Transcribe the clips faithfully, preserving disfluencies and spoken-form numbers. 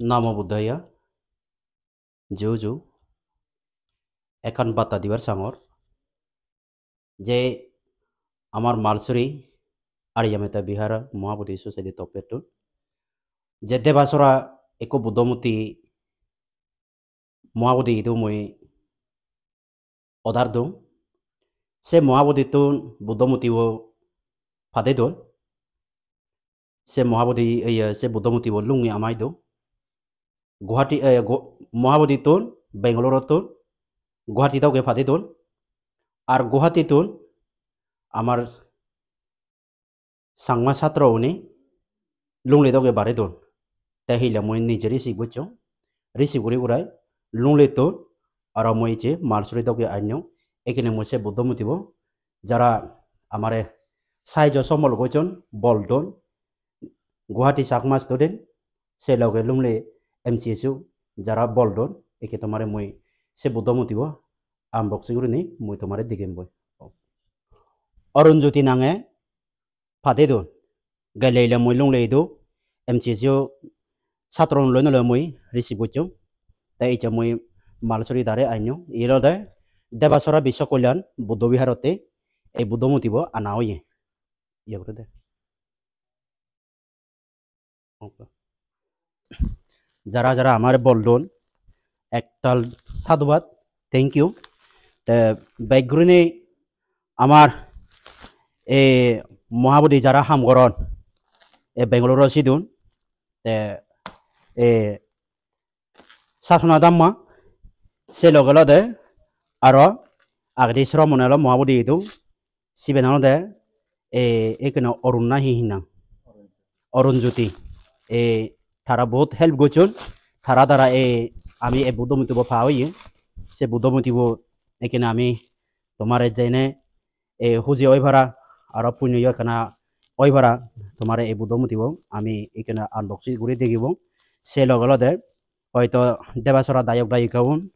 Namo Buddhaya. Ju ju. Ekkan batta dibar sangor. Je amar Malsuri Ariyameta Vihara Mahabodhi Society toppettun je Debasora ekko Buddho murti Mahabodhi idu mui order dong. Se Mahabodhittun Buddho murtibo pade don. Se Mahabodhi, iye, se Buddho murtibo Lunglei amai do. Guwahati, eh, Gu-, Mahabodhittun, Bangalore-ottun, Guwahati doge pade don. Ar Guwahatittun amar Changma satro une Lunglei doge bare don. Te hile mui nije receive gocchong. Receive guri gurai Lungleittun aro mui je Malsuri doge annong. Ekkene mui se Buddho murtibo jara amare sahajjo sombol gocchon, bol don, Guwahati Chakma student, se loge Lunglei M C S U jara bol don, ekke tomare mui se Buddho murtibo unboxing gurinei mui tomare degem boi. Arun Jyoti nange pade don. Gele ile mui Lunglei idu M C S U satro loi nw loi mui receive gocchong. Te icche mui Malsuri dare ainyo. Iyot olode Debasora Biswa Kalyan Buddho Viharotte ei Buddho murtibo ana oye. Iye guri de. Jara jara amare bol don, ektal sadhubad, thank you. Te bek gurinei amar ei Mahabodhi jara ham goron, ei Bangalore sidun, te ei Sasona Dhamma, se loge olode aro agedi Sramone olo Mahabodhi idu, siben olode, e, ekkene Arun na hi hi nang? Arun Jyoti. E, tara bahut help gocchon. Tara dara e, ami e Buddho murtibo pa oye. Se Buddho murtibo ekkene ami tomare jene, e, huji oi para, aro punyo ekkana oi para, tomare e Buddho murtibo ami ekkene unboxing guri degibong. Se loge olode hoito Debasora dayok dayikaun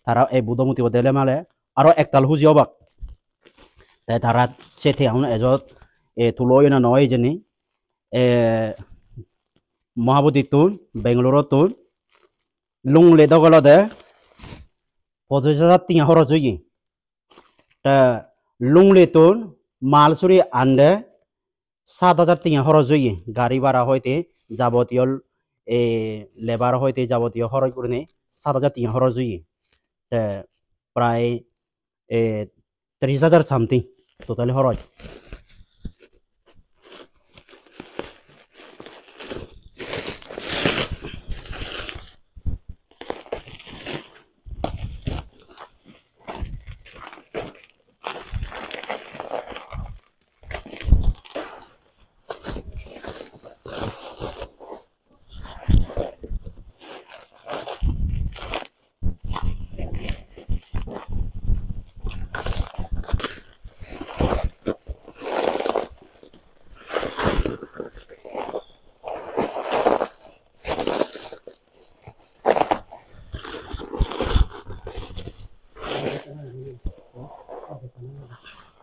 tara ei Buddho murtibo dele male aro ektal huji obak. Te tara se teyaun ejot, e, tulo oye na no oye hijeni. E, Mahabodhittun, Bangalore-ottun, Lunglei dok olode pojis hajar tenga horoj oye. Te Lungleittun Malsuri ande sat hajar tenga horoj oye, gari bhara hoite jabotiyo, e, labour hoite jabotiyo horoj gurinei sat hajar tenga horoj oye. Te prai, e, tris hajar something total horoj.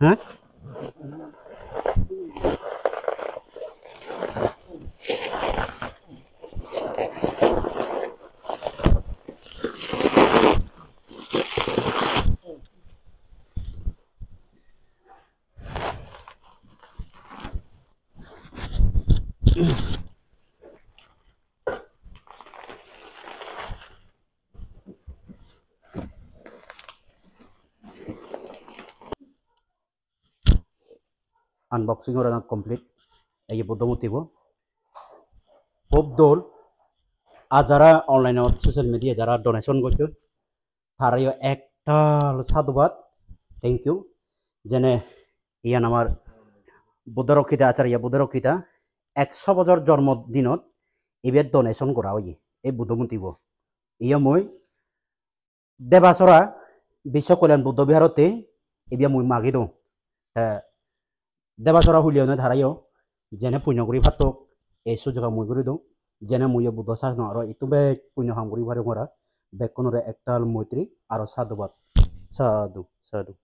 Hah? Unboxing gorana complete. Ei Buddho murtibo. Hub dol. Ar jara online-ot, social media jara donation gocchon, tarayo ektal sadhubad. Thank you. Jene iyan amar Buddha Rakkhita, Acharya Buddha Rakkhita ekso bojor jormo dinot ibe donation gora oye, ei Buddho murtibo. Iye mui Debasora Biswa Kalyan Buddho Viharotte ibe mui magi dong. Te Debasora huliyonne tarayo jene punyo guri pattok, ei sujog mui guri dong. Jene muiyo Buddho sasono aro ittun bej punyo ham guri parong ora. Bekkunore ektal moitri aro sadhubad. Sadhu, sadhu.